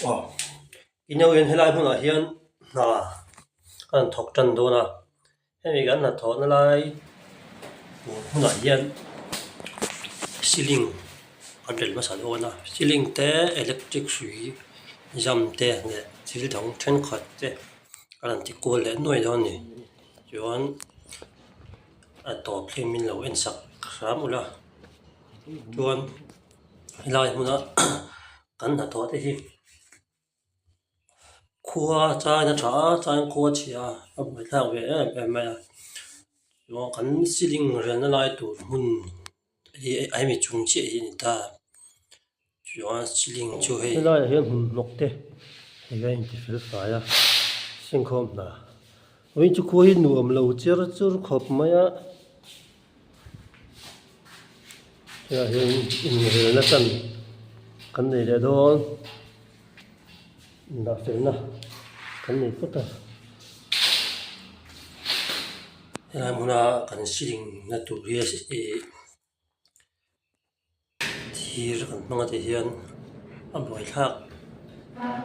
Aw inno hian helai hmunah hian hna a rawn thawk tan dawn a hemi kan hnathawhna lai tur hmunah hian ceiling an rel hmasa dawn a ceiling te electric hrui jam te leh thil dang thenkhat te a rawn ti kual leh nuai dawn a ni chuan a tawp thleng min lo en sak hram ula chuan helai hmuna kan hnathawh te hi khua chain a tha a chain khua chhia a buaithlak ve em em mai a chuan kan ceiling relna lai tur hmun hi a hemi chung chiah hi a ni ta chuan ceiling chu hei helaiah hian hmun hnawk te hei a inti fel fai a singkhawm hna vawiin chu khua hi nuam lo cher chur khawp mai a. Hetiang hian inrelna chan kan nei leh dawn indah felna kan nei phawt a helai hmuna kan ceiling na tur hi ih thir kan hmang a tih hian a buaithlak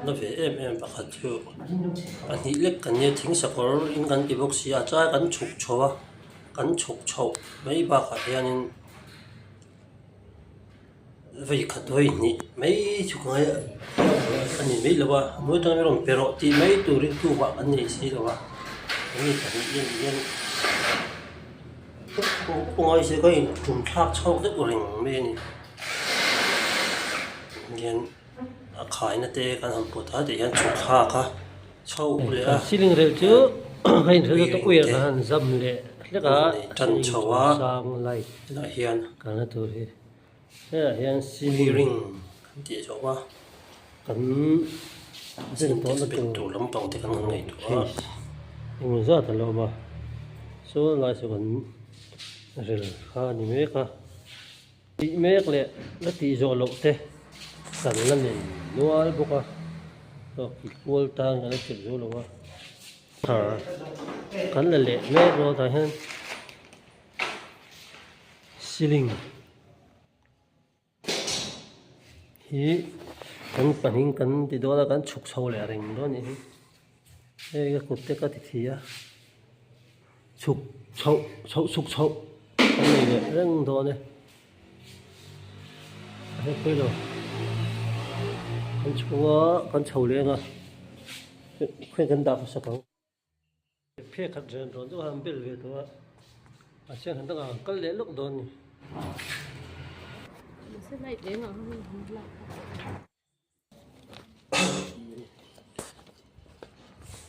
na ve em em pakhat chu pahnih lek kan nia thing sakawr in kan ti bawk si a chai kan chhuk chho a kan chhuk chhoh mai bakah hianin vawi khat vawi hnih mai chhuk ngai a ni mai lo a a hnuai atangin rawn pe rawh tih mai turin tumah an nei si lo a mi pahnih hian hian. Ngawi se ka in tum thlak chhawk deuh reng mai a ni hian a khaina te kan han pawt a tih hian chhuk thlak a chho leh a ceiling rel chu ka in hrel ta uiah ka han zam leh hlek a tan chho a sang light tunah hian kalna tur hi hetah hian ceiling ring kan tih zawh a kan zen tawhna tur tur lampang te kan han ngaihtuah a engemaw zat a lo awm a saw lai saw kan rel kha a ni mek a tih mek leh la tih zawh loh te kan la nei nual bawk a saw kil kual tan kan la chep zo lo a kan la leh mek dawn tah hian ceiling. Hi kan pahnih kan ti dawn a kan chhuk chho leh reng dawn anih hi hei ka kut te ka ti thi a chhuk chhoh chhoh chhuk chhoh kan nei leh reng dawn e a hre pui lo kan chhuk a kan chho leh ang a khawi kan dah hmasak ang. Phek khat ren rawn deuh a an bel ve tawh a mahse han dangah an kal leh lawk dawn a ni.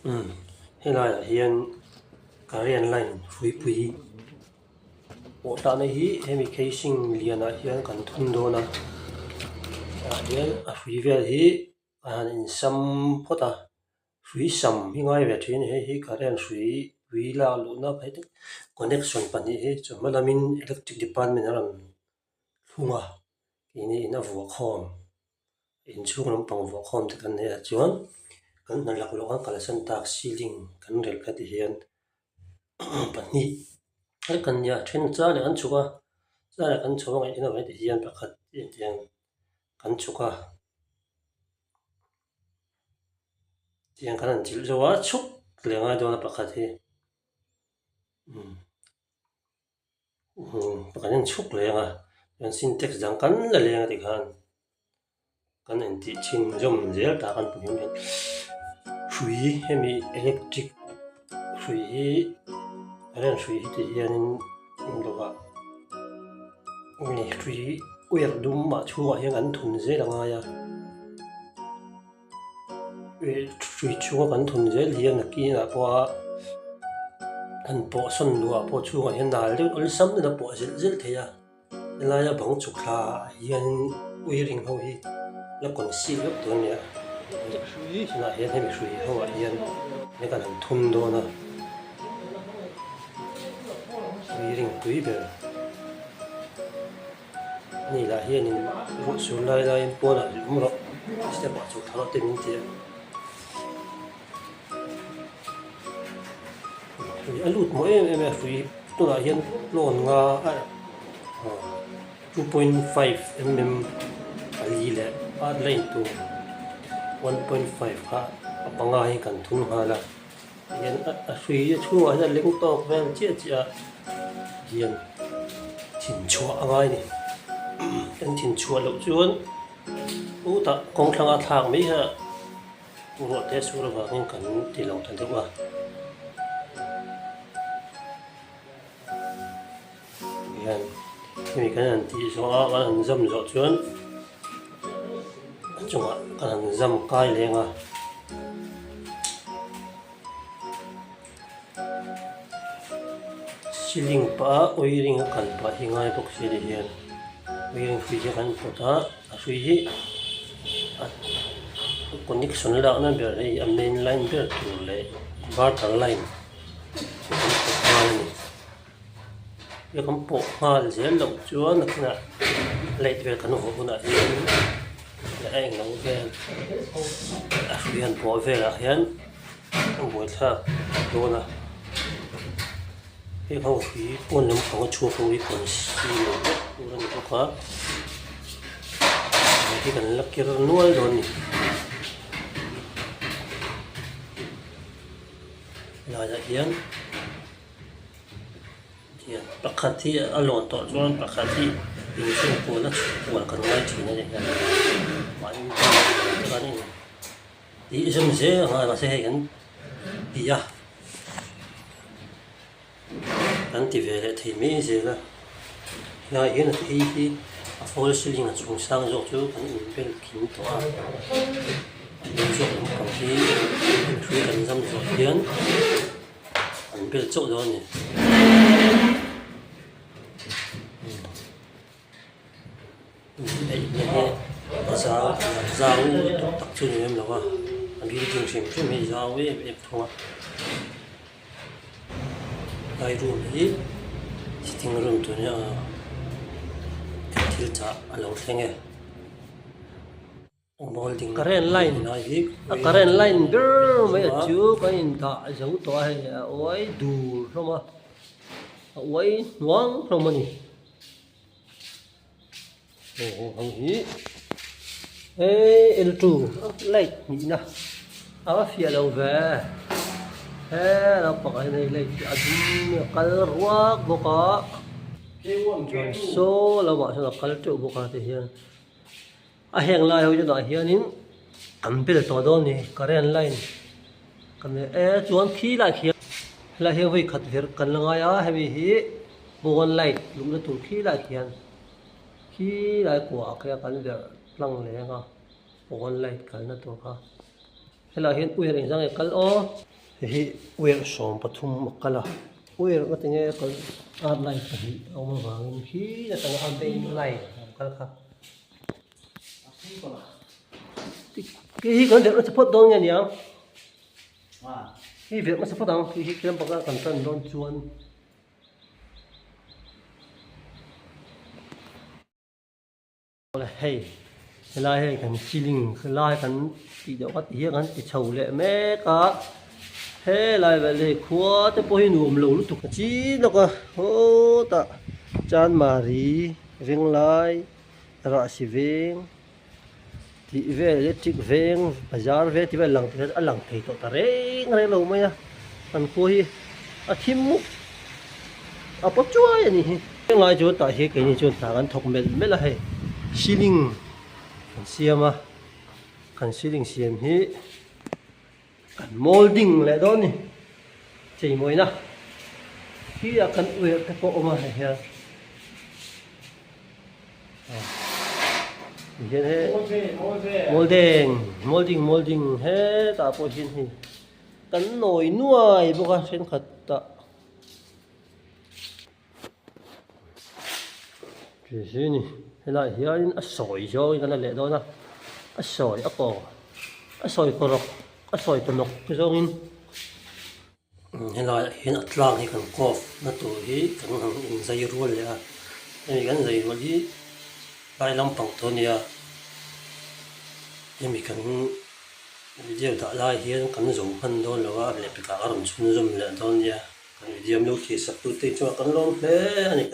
Umm helaiah hian current line hruipui pawh tahna hi hemi casing lianah hian kan thun dawn a ah hian a hrui vel hi a han insam phawt a. Hrui sam hi ngai ve thin a ni hei hi current hrui tui lak luhna phei te connection pahnih hi chu hma lamin electric department a rawn thlung a keini in a vuah khawm inchhung lampang vuah khawm te kan nei a chuan kan hna laklawh a kalsan tak ceiling kan rel kha ti hian pahnih vek an nia then char leh an chhuk a char leh kan chho a ngaih en avang ti hian pakhat tiang kan chhuk a. Tiang kan han chilh zo a chhuk leh ngai dawn a pakhat hi umm umm pakhat hian chhuk leh ang a chuan sintex dang kan la leng a tikhan kan intih chhin zawm zel tak an pahnih hian hrui hemi electric hrui hi current hrui hi ti hianin dawhah hrui uiak dum ah chhungah hian an thun zel a ngai a. Hrui chhunga kan thun zel hian a kinah pawha han pawh sawn luah pawh chhungah hian nal deuh awlsam deuhin a pawh zilh zilh thei a helaia bang chhuk thla ah hian uiring ho hi la conceal vek tur a ni a tunah hian hemi hrui ho ah hian enge kan han thun dawn a uiring pui ber. Ani lah hianin ruah sur lai laiin pawnah zuk awm rawh step ah chhuk thla rawh te min ti a hrui a lut maw em em a hrui tunah hian tlawn nga 2.5 mm pali leh a line tur. 1.5 kha a panga hi kan thun nghal a tihian a hrui a chhungah hian a leng tawk vel chiah chiah a hian thin chhuah a ngai a ni kan thin chhuah loh chuan chutah kawng thlanga thlak mai hi a ruah te sur avangin kan ti lo ta deuh a. Hian hemi kan han tih zawh a kan han zam zawh chuan a chungah kan han zam kai leng a. Ceiling pah a wiring a kal pah hi ngai bawk si ni hian wiring hrui hi kan pawt a a hrui hi a connection lakna ber hei a main line ber tur leh inverter line chu kan pawt nghal a ni. Hei kan pawh nghal zel loh chuan nakinah light vel kan vuah hunah hian leh a englo vel a hrui han pawh velah hian a buaithlak dawn a heng ho hi pawn lampang a chhuak ho hi conceal vek tur a ni bawk a hei hi kan la ker nual dawn a ni. Helaiah hian. Pakhat hi a lawn tawh chuan pakhat hi inchhung kual a chhuk kual kan ngai thin a ni hian mahni kan in tih zem zel a ngai mahse hei kan ti a kan ti ve leh thei mai zel a helaiah hian a phei hi a fall ceiling a chung sang zawk chu kan inbel kim tawh a a hnuai zawk lampang hi hrui kan zam zawh hian. An bel chauh dawn a ni. Eihna hi a zau zau lutuk tak chu ni lem lo a, a building hrim hrim hi zau em em thung a. Lai room hi sitting room tur nia kan thil chah a lo thleng e. Current line a current line ber mai a chu kan in dah zo tawh a hei a uai dur hlawm a a uai hnuang hlawm a ni hei hi hei L2 light hnihna a va fiah lo ve he naupangah hian hei light hi a dum a kal ruak bawk a chuan saw lamah sawn a kal teuh bawk a tihian. A heng lai ho chutah hianin an bel tawh dawn a ni current line kan nei e chuan khi lai khian helai hian vawi khat verh kan la ngai a hemi hi pawn light luhna tur khi lai khian khi lai kuah ah khian kan verh tlang leng a pawn light kalna tur kha helaiah hian uier engzah nge kal aw hei hi uier 13 a kal a uier nga tinge kal a light pahnih a awm avangin khi atanga a main line a lo kal kha. Khi hi kan verh nasa phawt dawn nge niang hi verh nasa phawt ang khi hi khi lampang ah kan tan dawn chuan hei helai hei kan ceiling helai kan tih deuh kha ti hian kan ti chho leh mek a helai vel hei khua te pawh hi nuam lo lutuk a chin lawk a hawtah chanmari ringlai. Rahsi veng tih vel electric veng bazar veng tih vel lang thei a lang thei tawh ta reng reng lo mai a kan khua hi a thim mup a paw chuai a nih hi. Henglai chu tah hi keini chuan hna kan thawk melh melh a hei ceiling kan siam a kan ceiling siam hi kan moulding leh dawn a ni cheimawina khi ah kan uiher te pawh a awm a hei hian. Hian he moulding moulding moulding hetah pawh hian hei kan nawi nuai bawk a thenkhat ah ti hi a ni helaiah hianin a sawi zawngin kan la leh dawn a a sawi a kaw a sawi kaw rawk a sawi kaw nawk zawngin. Helaiah hian a tlang hi kan cough na tur hi kan han inzai rual leh a hemi kan zai rual hi lai lampang tawh a nia hemi kan video dah lai hian kan zo hman dawn lo a lehpekah a rawn chhunzawm leh dawn nia kan video an lo thlir sak tute chungah kan lawm hle a ni.